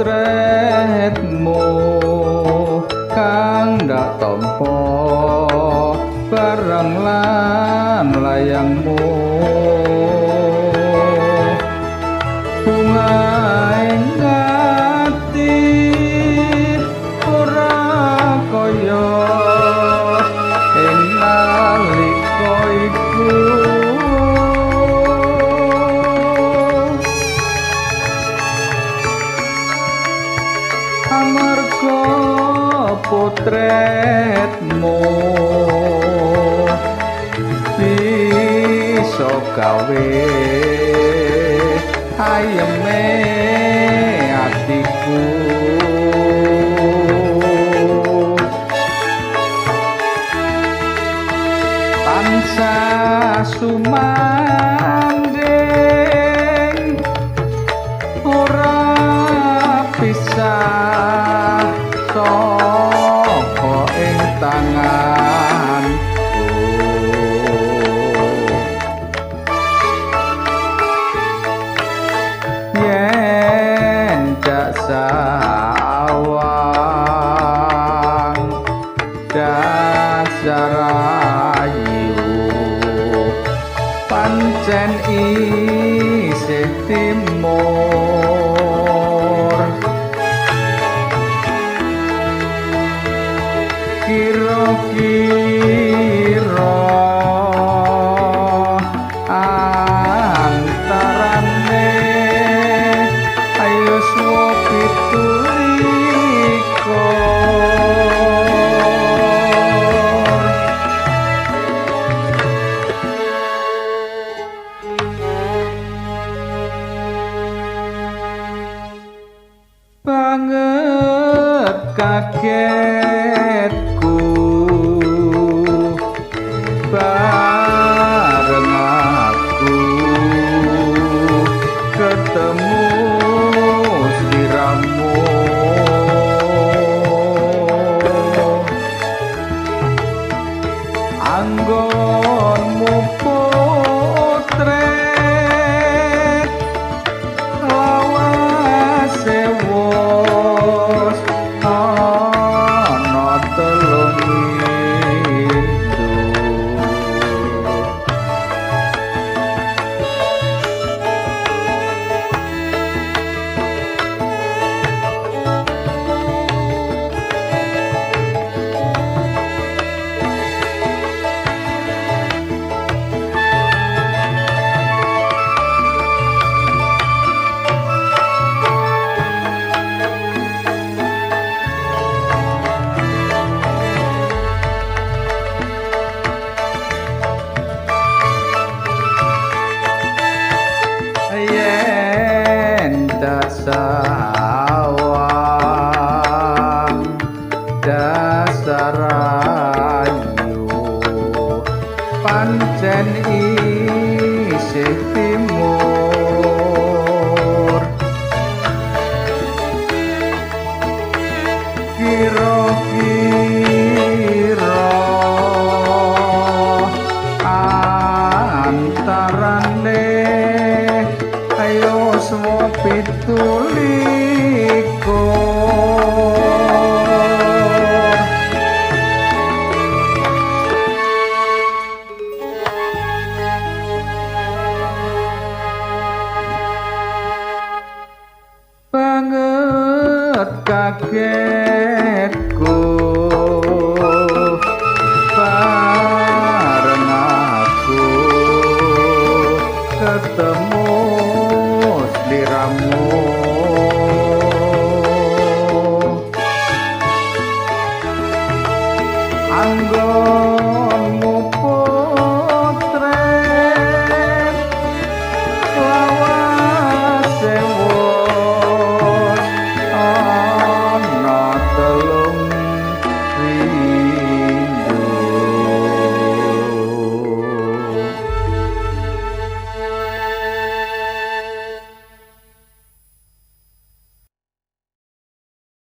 Potretmu kang ndak tampa bareng lan layangmu, bunga ing ati ora kaya ing nalika iku. Amarga potretmu bisa gawe ayeme atiku. Tansah sumandhing ora pisah saka ing tanganku. Yen dak sawang dasar ayu pancen isih timur. Kira-kira antarane ayo suwa 27. Banget kagetku bareng aku ketemu sliramu. Anggonmu potret lawase wos ana telung windu. Yen dak sawang dasar ayu pancen isih timur. Kira-kira antarane ayo suwa 27. Banget kagetku bareng aku ketemu sliramu.